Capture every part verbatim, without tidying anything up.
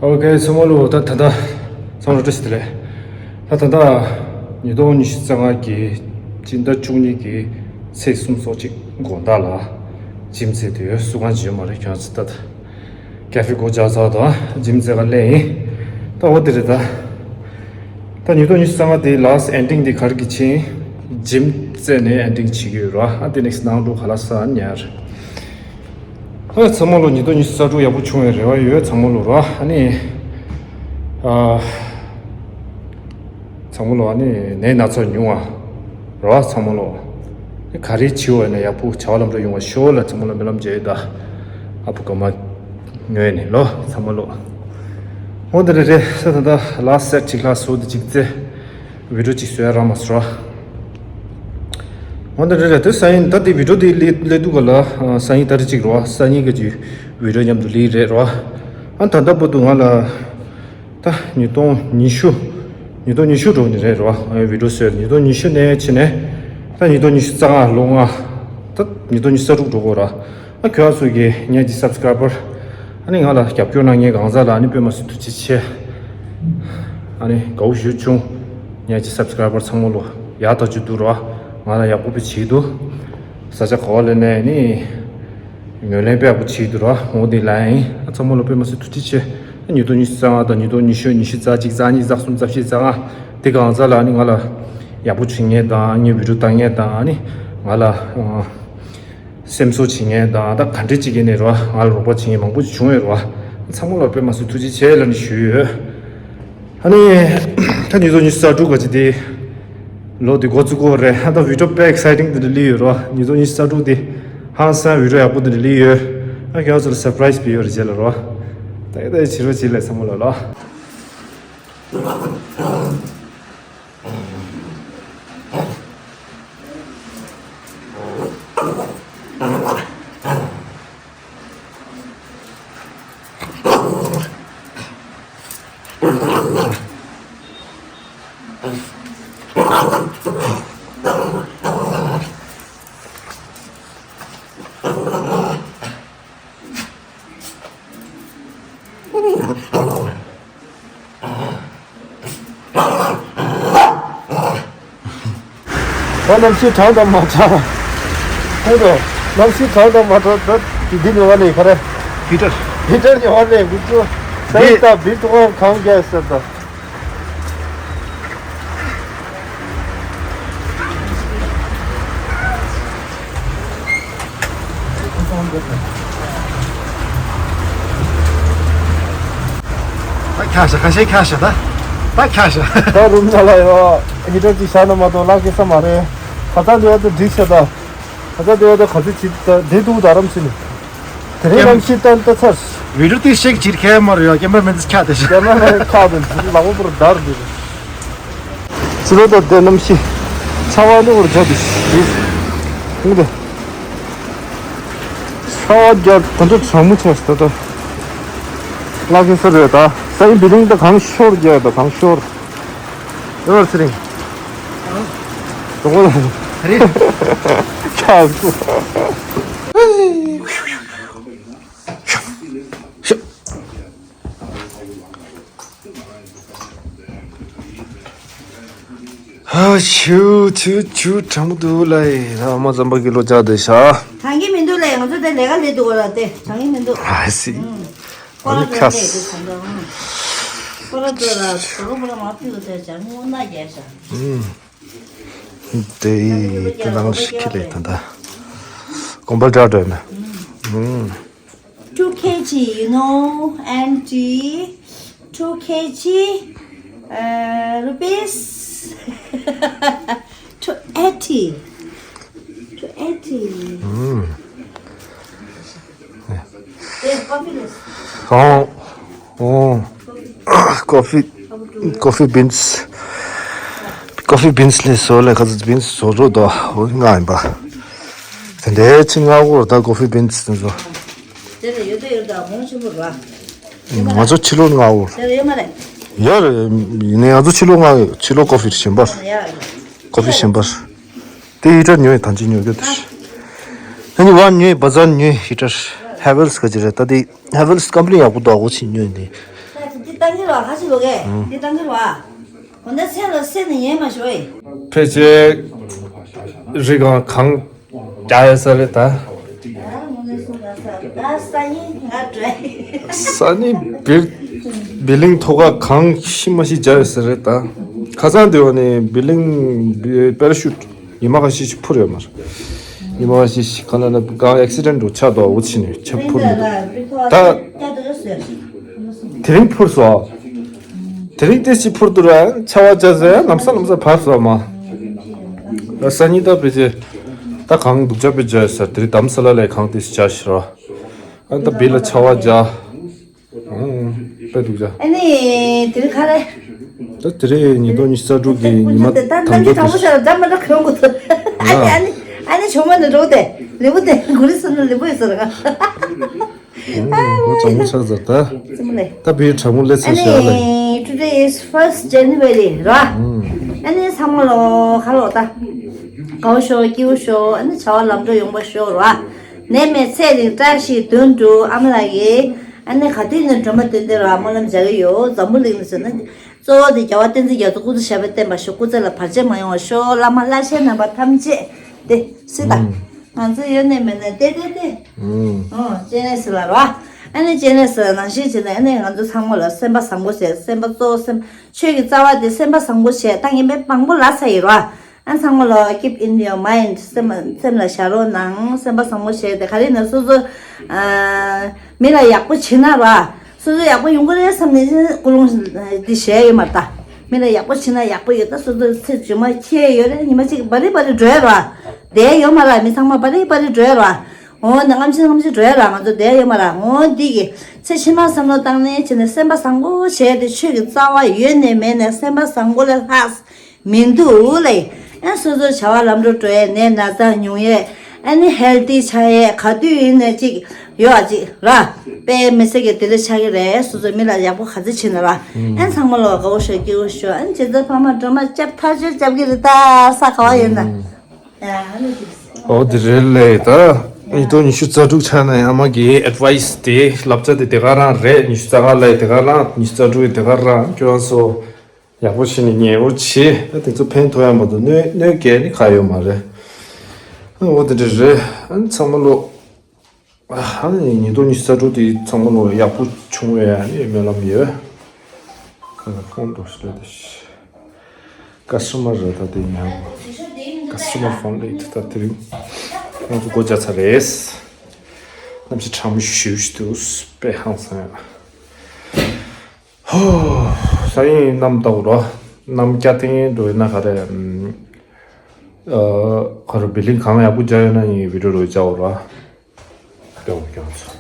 ཨོ་ཁེ། ཚང་མ་ལོ། ད་ད་ད་ཚང་མ་ལོ་བཀྲ་ཤིས་བདེ་ལེགས། ད་ད་ད་ཉིས་སྟོང་ཉི་ཤུ་རྩ་ལྔ་གི་སྤྱི་ཟླ་བཅུ་གཉིས་ཀྱི་ཚེས་སུམ་ཅུ་སོ་གཅིག་དགོང་དག་ལ་འཇིམ་རྩེ་དུ་ཡོད། སུ་གང་ཅི་ཡོད་མ་རེད། ཁྱོད་ཚོ་ད་ད་ཀ་ཧྥེ་སྒོ་རྒྱག་ཚར་དང་འཇིམ་རྩེ་ག་སླེབས་ཡིན། ད་འོ་དེ་རེད། ད་ད་ཉིས་སྟོང་ཉི་ཤུ་རྩ་ལྔ་དེ་ལཱ་སི་ཨེན་ཌིང་དེ་ག་རེ་གི་ཕྱིན། འཇིམ་རྩེ་ནས་ཨེན་ཌིང་བྱེད་ཀྱི་ཡོད་ར། ཨ་དེ་ནེག་སི་ནང་ལོ་ག་ལ་ས་ཉར། ཨ་ཚང་མ་ལོ་ཉིས་སྟོང་ཉི་ཤུ་རྩ་དྲུག་ཡག་པོ་བྱུང་བའི་རེ་བ་ཡོད། ཚང་མ་ལོ་ར། ཨ་ནི་ཨ་ཚང་མ་ལོ་ཨ་ནི་ནད་ན་ཚ་ཉུང་བ་ར། ཚང་མ་ལོ་ག་རེ་བྱེད་འོས་ན་ཡག་པོ་བྱ་བ་ལམ་འགྲོ་ཡོང་བ་ཤོག་ལ། ཚང་མ་ལོ་སྨོན་ལམ་བྱེད་ད། ཨ་ཕོ་ག་མ་ངོས་ནས་ལོ་ཚང་མ་ལོ། འོ་དེ་རེད་རེད། ས་ད་ད་ལ་སེ་ཊི་ཅིག་ལ་སོ་དེ་ཅིག་རྩེ། བི་ཌིའོ་ཅིག་བཟོས་ར་མ་སོ། འོ་ན་རེ་རེ་དེ་སང་ཉིན་ད་དེ་བི་ཌིའོ་དེ་ལས་ལས་འདུག་ག་ལ། སང་ཉིན་ད་རེ་ཅིག་རོ། སང་ཉིན་ག་ཅིག་བི་ཌིའོ་མཉམ་དུ་ལས་རེད་རོ། ཨ་ད་ལྟ་བར་དུ་ང་ལ་ད་ཉིས་སྟོང་ཉི་ཤུ། ཉིས་སྟོང་ཉི་ཤུ་འགྲོ་ནི་རེད་རོ། ང་བི་ཌིའོ་བཟོས་ཉིས་སྟོང་ཉི་ཤུ་ནས་ཕྱིན་ནས་ད་ཉིས་སྟོང་ཉི་ཤུ་རྩ་ལྔ་ལོ་ལྔ། ད་ཉིས་སྟོང་ཉི་ཤུ་རྩ་དྲུག་འགྲོ་གོ་ར། ཨ་ཁྱོད་ཚོ་གི་ངེད་ཀྱི་སབ་སི་ཀ་རའི་བར། ཨ་ནི་ང་ལ་རྒྱབ་སྐྱོར་གནང་མཁན་གང་ཟག་ལ་ཨ་ནི་དཔེ་མ་སྲིད་ཐུགས་རྗེ་ཆེ། ཨ་ནི་དགའ་བོ་ཞེ་པོ་བྱུང་། ངེད་ཀྱི་སབ་སི་ཀ་རའི་བར་ཚང་མ་ལོ་ཡག་ཐག་ཆོད་འདུག་ར། ང་ལ་ཡག་པོ་དཔེ་བྱེད་འདུག་ས་ཆ་ག་བ་ལ་ནས་ནི་ངོས་ལེན་དཔེ་ཡག་པོ་བྱེད་འདུག་ར། འོ་དེ་ལ་ཡིན། ཨ་ཚང་མ་ལོ་དཔེ་མ་སྲིད་ཐུགས་རྗེ་ཆེ། ཨ་ཉིས་སྟོང་ཉི་ཤུ་རྩ་ལྔ་དང་ཉིས་སྟོང་ཉི་ཤུ། ཉི་ཤུ་རྩ་གཅིག་རྩ་གཉིས་རྩ་གསུམ་རྩ་བཞི་རྩ་ལྔ་དེ་གང་ཟག་ལ་ཨ་ནི་ང་ལ་ཡག་པོ་བྱེད་མཁན་དང་ངའི་བི་ཌིའོ་ལྟ་མཁན་དང་ཨ་ནི་ང་ལ་ཨ། སེམས་གསོ་བྱེད་མཁན་དང་ད་ག་འདྲ་ཅིག་ཡིན་ནའི་རོ། ང་ལ་རོགས་པ་བྱེད་མཁན་མང་པོ་ཅིག་བྱུང་ཡོད་རོ། ཚང་མ་ལ་དཔེ་མ་སྲིད་ཐུགས་རྗེ་ཆེ་ལབ་ནས་ཞུས་ཡོད། ཨ་ནི་ད་ཉིས་སྟོང་ཉི་ཤུ་རྩ་དྲུག་ག་ཅིག་དེ་ལོ་དེ་འགོ་བཙུགས་གོ་རེད། ཨ་ད་བི་ཌིའོ་དཔེ་ཨེག་སའི་ཊིང་དེ་འདྲ་སླེབས་ཡོད་རོ། ཉིས་སྟོང་ཉི་ཤུ་རྩ་དྲུག་དེ་ཧང་སང་བི་ཌིའོ་ཡག་པོ་དེ་འདྲ་སླེབས་ཡོད། ཨ་ཁྱོད་ཚོར་སར་པ་རའི་སི་བྱེད་ཡོད་རེད་བྱས་ལ་རོ། ད་ཡ་ད་ཡ་བྱེད་རོགས་བྱེད་ལ་ཚང་མ་ལ་ལོ། ད་གནམ་གཤིས་གྲང་དང་མ་གྲང་། ཧེ་རོ། གནམ་གཤིས་གྲང་དང་མ་གྲང་། ད་འདི་ཉོ་བ་ལས་ག་རེ། ཧི་ཊར། ཧི་ཊར་ཉོ་བ་ལས་འགུལ་ཚུལ། ས་ཡི་ད་བིལ་ཐོག་གང་རྒྱག་ཟེར་ད། ད་ཁྱག་ཤ་ཁ་ཤས་ཁྱག་ཤ་ད། ད་ཁྱག་ཤ། ད་རུམ་ནང་ལ་ཡོད་ཧི་ཊར་ཅིག་བཞག་ན་མ་གཏོགས་ལག་སྐྱེལ་ས་མ་རེད། ཁ་ཚ་འདི་བ་ད་འགྲིག་ཤག་ད། ཁ་ཚ་འདི་བ་ད་ག་ཚོད་ཅིག་ད་བདེ་འདུག་ད་རམ་ཤི་ནི། དེ་རིང་གནམ་གཤིས་ད་ད་ཚར། བི་ཌིའོ་དེ་ཤེག་ཅིག་ཁྱེར་མ་རེད་ཡ། ཀེམ་ར་མེན་དེ་ཁྱག་དེ་ཤི། ཀེམ་ར་མེན་ཁྱག་དེ་ལག་པ་པུར་འདར་འདུག་ཕྱི་ལོགས་ད་དེ་གནམ་གཤིས་ཚ་བ་ནི་བར་བརྒྱབ་དེ་ཤི། ཧུང་དེ་ཚ་བ་བརྒྱབ་ད་འདྲ་གྲང་མོ་ཆགས་ཤི་ད་ད། ལག་གི་ས་རེད་ད། ས་ཡི་བི་ལིང་ད་གང་ཤོར་རྒྱག་ད་གང་ཤོར། ཨེ་བར་ཚེ་རིང་། དོ་གོ་ལ་རེད། ཆགས་སོ། ཧ་ཆུ་ཆུ་ཆུ་གྲང་མོ་འདུག་ལ་ཡིན། ཨ་མ་ཙམ་པ་གི་ལོ་ཇ་དེ་ཤ། གྲང་གི་མི་འདུག་ལ་ཡིན། ང་ཚོ་དེ་ལས་ཀ་ལས་འདུག་གོ་ལ་དེ་གྲང་གི་མི་འདུག་ཨ་སི། ཨུམ། ཁོ་ར་ཨ་ནི་ཁ་ལས་འདུག་ས་འདུག་ཨུམ། ཁོ་ར་འདུག་ལ་དོ་རུ་ཁོ་ར་མ་ཕུད་གོ་དེ་ཇ་མོ་ན་རྒྱལ་ཤ། ཨུམ། དེ་ཡི་དེ་ནང་ཞིག་ཁྱི་ལས་ད་ད། གོམ་པ་འདྲ་འདྲ་ན། ཨུམ། Two K G, you know, auntie, two K G, uh, rupees, two eighty, two eighty. ཨོ། ཨོ། ཀོ་ཕི། ཀོ་ཕི་བིན་སི། ཀོ་ཕི་བིན་སི་ལས་བཟོ་ལས་ཁ་ཚ་བིན་སི་བཟོ་བཟོ་དོ། ཨོ་ང་ཡིན་པ། དེ་འདྲའི་ཆི་ང་འོར་ད་ཀོ་ཕི་བིན་སི་དེ་ཚོ། དེ་ལ་ཡོད་དོ་ཡོད་དོ་ཧོང་ཆེན་པོ་ར། ང་ཚོ་ཕྱི་ལོགས་ང་འོར། དེ་ལ་ཡོད་མ་རེད། ཡ་རེད། ཡིན་ནའི་ང་ཚོ་ཕྱི་ལོགས་ང་ཕྱི་ལོགས་ཀོ་ཕི་གཞན་པ། ཡ་རེད། ཀོ་ཕི་གཞན་པ། དེ་ཧི་ཊར་ཉོས་ཐང་ཅི་ཉོས་གི་དེ། ཨ་ནི་ཝན་ཉོས་བ་ཛན་ཉོས་ཧི་ཊར། ཧེ་ཝེལ་སི་ག་ཅི་རེད་ད་དེ། ཧེ་ཝེལ་སི་ཀམ་པ་ནི་ཡག་པོ་འདུག་ཨ་གོ་ཕྱིན་ཉོས་ནི། ཏང་གི་རོ་ཁ་ཅིག་ལོ་གས་འདི་ཏང་གི་རོ། གོ་ད་སེ་ལ་སེ་ནི་ཡེ་མ་ཤོ་ཨེ། ཕལ་ཆེར་རི་གང་གང་རྒྱ་ཡོད་ས་རེད་ད། ས་ནི་བིར་བི་ལིང་ཐོག་ཁ་གང་ཤི་མ་ཤི་རྒྱ་ཡོད་ས་རེད་ད། ཁ་སང་དེ་བ་ནི་བི་ལིང་པེ་ར་ཤུད་ཉི་མ་ཁ་ཤས་ཤིག་འཕུར་ཡོད་མ་རེད། ཉི་མ་ཁ་ཤས་ཤིག་ག་ལ་ན་གང་ཨེག་སི་ཌེན་ཊི་འགྲོ་ཆགས་འདུག་འུ་ཆི་ནས་ཆ་འཕུར་མི་འདུག་ད། དེ་རིང་འཕུར་སོང་། དེ་རིང་ཏེ་ཞིག་འཕུར་འདུག་ར་ཆ་བ་བྱ་ཟེར་ལམ་སང་ལམ་སང་བབས་སོང་མ། ས་ཉིན་ད་བེ་ཅེ། ད་གང་འདུག་ཅག་བེ་ཅེ་ས་དེ་རིང་དམ་ས་ལ་ལས་གང་ཏེ་ཞིག་བྱ་ཤི་ར། ཨ་ད་བེ་ལ་ཆ་བ་བྱ། ཨང་། དཔེ་འདུག་ཅག་ཨ་ནི་དེ་རིང་ག་རེ། ད་དེ་རིང་ཉིས་སྟོང་ཉི་ཤུ་རྩ་དྲུག་གི་ཉི་མ་དང་པོ་དེ། ཨ་ནི་ཨ་ནི་ཨ་ནི་ཆུང་མ་ནི་འགྲོ་དེ་ལེ་བུ་དེ་གུ་རི་སོ་ནི་ལེ་བུ་ཡོད་ས་ར་ག་ཨོ་དྲང་མོ་ཆགས་ཚར་ད། ཙི་མ་ལེ། ད་བེའི་དྲང་མོ་སླེབས་ཚར་ཤག་ལེ། ཨ་ནི་today is first January ར། ཨ་ནི་ཚང་མ་ལོ་ཁ་ལོ་ད། དགའ་བོ་ཤོག་སྐྱིད་པོ་ཤོག་ཨ་ནི་བྱ་བ་ལམ་འགྲོ་ཡོང་བ་ཤོག་ར། ནད་མེད་ཚེ་རིང་བཀྲ་ཤིས་དོན་འགྲུབ། ཨ་མ་ལགས་ཀྱིས་ཨ་ནི་ག་དུས་ནས་སྒྲོལ་མ་སྟོན་ཏེ་ར་སྨོན་ལམ་རྒྱག་གི་ཡོད། འཛམ་བུ་གླིང་ནས་ཟེར་ན། གཙོ་བོ་དེ་རྒྱལ་བ་བསྟན་འཛིན་རྒྱ་མཚོ་སྐུ་ཚེ་ཞབས་པད་བརྟན་པར་ཤོག་སྐུ་ཚེ་ལ་བར་ཆད་མ་ཡོང་བར་ཤོག་བླ་མ་བླ་ཆེན་རྣམ་པ་ཐམས་ཅད་དེ་སྲིད་དང་། ང་ཚོ་ཡོད་ནས་མེད་ནས་བལྟས་བལྟས་བལྟས། ཨོ་སྤྱན་རས་གཟིགས་ལ་རོ། ཨ་ནི་སྤྱན་རས་གཟིགས་ལ་ནང་བཞིན་བྱས་ནས་ཨ་ནི་ང་ཚོ་ཚང་མ་ལ་སེམས་པ་བཟང་པོ་བྱས། སེམས་པ་གཙོ་བོ་སེམས་ཆོས་ཀྱི་རྩ་བ་དེ་སེམས་པ་བཟང་པོ་བྱས་ད་ངན་པའི་མང་པོ་ལ་ས་ཡི་རོ། ཨ་ཚང་མ་ལ་keep in your mind སེམས་སེམས་ལ་བཞག་རོགས་གནང་། སེམས་པ་བཟང་པོ་བྱས་ཏེ་ག་རེ་ན་སོ་སོ་མི་ལ་ཡག་པོ་བྱེད་ན་རོ། སོ་སོ་ཡག་པོ་ཡོང་གི་རེད་བསམ་ནས་ཀུན་སློང་འདི་བྱས་ཡོད་མ་རེད་ད། མི་ལ་ཡག་པོ་བྱེད་ན་ཡག་པོ་ཡོད་ད། སོ་སོ་ཚེ་རྗེས་མ་ཁྱེད་ཡོད་རེད། ཉི་མ་གཅིག་བ་རི་བ་རི་འགྲོ་ཡ་ར། བསྡད་ཡོད་མ་རེད། མི་ཚང་མ་བ་རི་བ་རི་འགྲོ་ཡ་ར། འོ་ན་སྔ་ཕྱི་སྔ་ཕྱི་འགྲོ་ཡ་ར། ང་ཚོ་བསྡད་ཡོད་མ་རེད། འོ་འདི་གི་ཚེ་ཕྱི་མ་བསམ་བློ་བཏང་ནས་བྱས་ནས་སེམས་པ་བཟང་པོ་བྱས་ཏེ་ཆོས་ཀྱི་རྩ་བ་ཡོད་ནས་མེད་ནས་སེམས་པ་བཟང་པོ་ལས་ལྷག་མི་འདུག་ལེ། ཨ་སོ་སོ་བྱ་བ་ལམ་འགྲོ་འགྲོ་ཡས་ནས་ན་ཚ་ཉུང་ཡས་ཨ་ནི་ཧེལ་ཐི་ཆགས་ཡས་ག་དུས་ཡིན་ནས་ཅིག་ཡོད་ཨ་ཅིག་ར། དཔེ་མི་སྲིད་ཀྱི་དེ་འདྲ་ཆགས་ཀྱི་རེད། སོ་སོ་མི་ལ་ཡག་པོ་ག་ཚོད་བྱེད་ན་ར། ཨ་ཚང་མ་ལོ་དགའ་བོ་ཤོག་སྐྱིད་པོ་ཤོག་ཨ་ཇི་ལྟར་ཕ་མ་སྒྲོལ་མ་སྐྱབས་ཐག་ཆོད་སྐྱབས་ཀྱི་རེད་ད། ས་ག་བ་ཡོད་ན། ཨོ་དེ་རེད་ལེ་ད། ཉིས་སྟོང་ཉི་ཤུ་རྩ་དྲུག་ཆགས་ན་ཡང་མ་གི་ཨེ་ཌི་ཝའི་སི་དེ་བསླབ་བྱ་དེ་དེ་ག་རང་རེད། ཉི་ཤུ་རྩ་ལྔ་ལས་དེ་ག་རང་ཉི་ཤུ་རྩ་དྲུག་དེ་ག་རང་ཁྱོད་རང་ཚོ། ཡག་པོ་བྱས་ནས་ཉལ་པོ་བྱེད། ད་དེ་ཚོ་ཕན་ཐོགས་ཡ་མ་གཏོགས་གནོད་གནོད་སྐྱེལ་ནི་ག་ཡོད་མ་རེད། ཨ་འོ་དེ་འདྲ་རེད། ཨ་ནི་ཚང་མ་ལོ། ཨ་ནི་ཉིས་སྟོང་ཉི་ཤུ་རྩ་དྲུག་དེ་ཚང་མ་ལོ་ཡག་པོ་བྱུང་བའི་ཨ་ནི་སྨོན་ལམ་ཡོད། ཁོང་དུ་སྤྲད་དེ་ཤི། ཀ་སི་ཊ་མར་རེད་ད་དེ་ཉལ་པོ། ཀ་སི་ཊ་མར་ཕོན་ལེ་ད་དེ་རིང་ཁོང་ཚོ་སྒོ་རྒྱག་ཚར་རེད། གནམ་གཤིས་གྲང་མོ་ཞེ་པོ་ཞིག་འདུག་དཔེ་ཧང་སང་ཡ། ཧོ། ས་ཡིན་གནམ་ལྟ་བུ་རོ། གནམ་སྐྱ་ཐེངས་འགྲོ་ཡིན་ན་ག་རེ། ཨ་ག་རེ་བི་ལིང་གང་ཡག་པོ་རྒྱག་ཡོད་ན་ཡིན་བི་ཌིའོ་རོ་རྒྱག་འོ་རོ། ཀྱང་ཀྱང་ཚོ།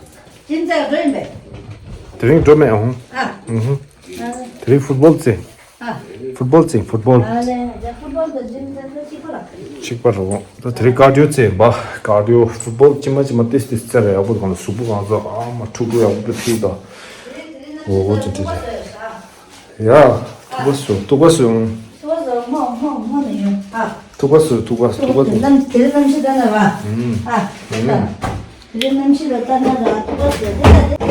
ཅིན་ཙེ་འགྲོ་ཡིན་པས། དེ་རིང་འགྲོ་མེད་ཨང་། ཨ། ཨུ་ཧུ། དེ་རིང་ཕུཊ་བོལ་རྩེ། ཨ། ཕུཊ་བོལ་རྩེ་ཕུཊ་བོལ། ཨ་ལེ་ཡ་ཕུཊ་བོལ་དང་ཅིན་ཙེ་ཚོ་གཅིག་པ་ར། གཅིག་པ་རོ། ད་དེ་རིང་ཀར་ཌི་ཡོ་རྩེ་ཡིན་པ། ཀར་ཌི་ཡོ་ཕུཊ་བོལ་ཅི་མ་ཅི་མ་ཏིས་ཏིས་རྩེ་ར་ཡག་པོ་གང་ལ་གཟུགས་པོ་གང་ཚོ་ཨ་མ་ཕྲུ་གུ་ཡག་པོ་ཕྲུ་གུ་ད། འོ་འོ་ཅི་ཅི་རེད། ཡ། ཐུག་པ་སུ་ཐུག་པ་སུ། ཐུག་པ་སུ་མོ་མོ་མོ་ནས་ཡོང་ཨ། ཐུག་པ་སུ་ཐུག་པ་ཐུག་པ་སུ། ཐུག་པ་སུ་ཐུག་པ་སུ། དེ་རིང་གནམ་གཤིས་ལྟར་ན་ར། ཨ། ཨ། དེ་རིང་གནམ་གཤིས་ལ་ལྟར་ན་ར་ཐུག་པ་སུ་དེ་ལ་དེ།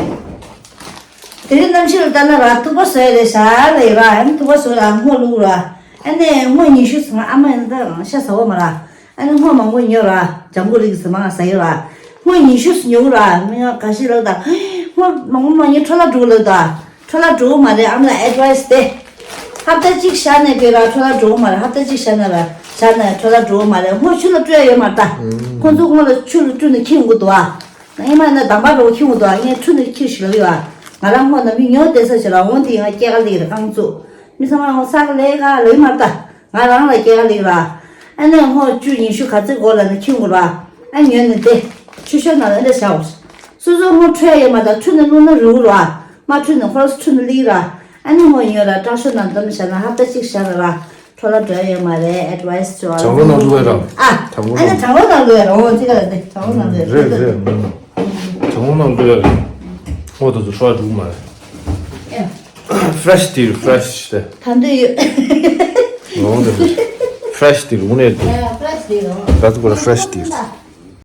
དེ་རིང་གནམ་གཤིས་ལ་ལྟར་ན་ར་ཐུག་པ་སུ་ཡ་རེད་ཤག་ལ་ཡི་ར་ཨ་ནི་ཐུག་པ་སུ་ར་སྔོ་བླུག་ར། ཨ་ནི་སྔོ་ཉི་ཤུ་སོང་ཨ་མ་ཡིན་ད་རང་ཤ་ཟ་བ་མ་ར། ཨ་ནི་སྔོ་མང་པོ་ཉོ་ར། ལྗང་གུ་རིགས་ཟ་མ་ཟ་ཡོད་ར། སྔོ་ཉི་ཤུ་ཉོ་ར་མི་ང་ག་ཤི་ལ་ད། སྔོ་མང་པོ་མ་ཉོ་འཕྲོ་བརླག་འགྲོ་ལ་ད། འཕྲོ་བརླག་འགྲོ་མ་རེད་ཨ་མ་ལ་ཨེ་ཌི་ཝའི་སི་དེ། ཧབ་ཏ་གཅིག་བཞག་ནས་དགོས་ར་འཕྲོ་བརླག་འགྲོ་མ་རེད། ཧབ་ཏ་གཅིག་བཞག་ན་ར་བཞག་ན་འཕྲོ་བརླག་འགྲོ་མ་རེད། སྔོ་ཆུ་ལ་བཀྲུ་ཡ་ཡོད་མ་རེད་ད། ཁོང་ཚོ་སྔོ་ལ་ཆུ་ལ་བཀྲུ་ནས་འཁྱེར་འགྲོ་འདུག་ཨ། ངས་མ་ན་དམ་པ་འགྲོ་འཁྱེར་འགྲོ་འདུག་ཨ། ངས་ཁྲུ་ནས་འཁྱེར་ཞིག་ལབ་ཡོད་ཨ། ང་རང་སྔོ་ནམ་རྒྱུན་ཉོ་བསྡད་ས་ཞིག་ལ་འོང་དེ་ང་སྐྱེ་ག་ལེགས་རེད་རྐང་བཙུགས། མི་ཚང་མ་ལ་ངོ་ཚ་ག་ལེ་ག་ལོས་མ་ལྟ། ང་རང་ལ་སྐྱེ་ག་ལེགས་ར། ཨ་ནི་སྔོ་བཅུ་ཉི་ཤུ་ག་ཚོད་དགོས་ལ་ནི་ཁྱི་འགུ་ར། ཨ་ཉོས་ནི་དེ། ཆུ་ཤོར་ནང་ལ་འདྲ་བཞག་སོ་སོ་སྔོ་འཕྲོད་ཡོད་མ་ད་ཁྲུ་ནི་བླུགས་ན་རུལ་ར། མ་ཁྲུ་ནི་ཧོར་ཁྲུ་ནི་ལིག་ར། ཨ་ནི་སྔོ་ཉོས་ར་སྐྲ་ཤོར་ནང་འདམ་བཞག་ན་ཧབ་ཏ་གཅིག་བཞག་ར། འཕྲོ་བརླག་འགྲོ་ཡོད་མ་རེད་ཨེ་ཌི་ཝའི་སི་ཅོ་ཨ། གྲང་རླུང་ནང་བླུགས་ཡོད་ར། ཨ། ཨ་ནི་གྲང་རླུང་ནང་བླུགས་ཡོད་ར་འོང་ཅི་ག་ལ་དེ་གྲང་རླུང་ནང་བླུགས་ཡོད་རེད་རེད། གྲང་རླུང་ནང་བླུགས་ཡོད་རེད། འོ་ད་ཚོ་འཕྲོ་བརླག་འགྲོ་གི་མ་རེད། ཨེ། ཕི་རེ་ཤི་དེ་རེད་ཕི་རེ་ཤི་དེ། ད་འདོད་ཡོད། འོང་དེ་རེད། ཕི་རེ་ཤི་དེ་རེད་དངོས་གནས་དེ། ཡ་ཕི་རེ་ཤི་དེ་རེད། ད་ཚོ་གོ་ལ་ཕི་རེ་ཤི་དེ་རེད།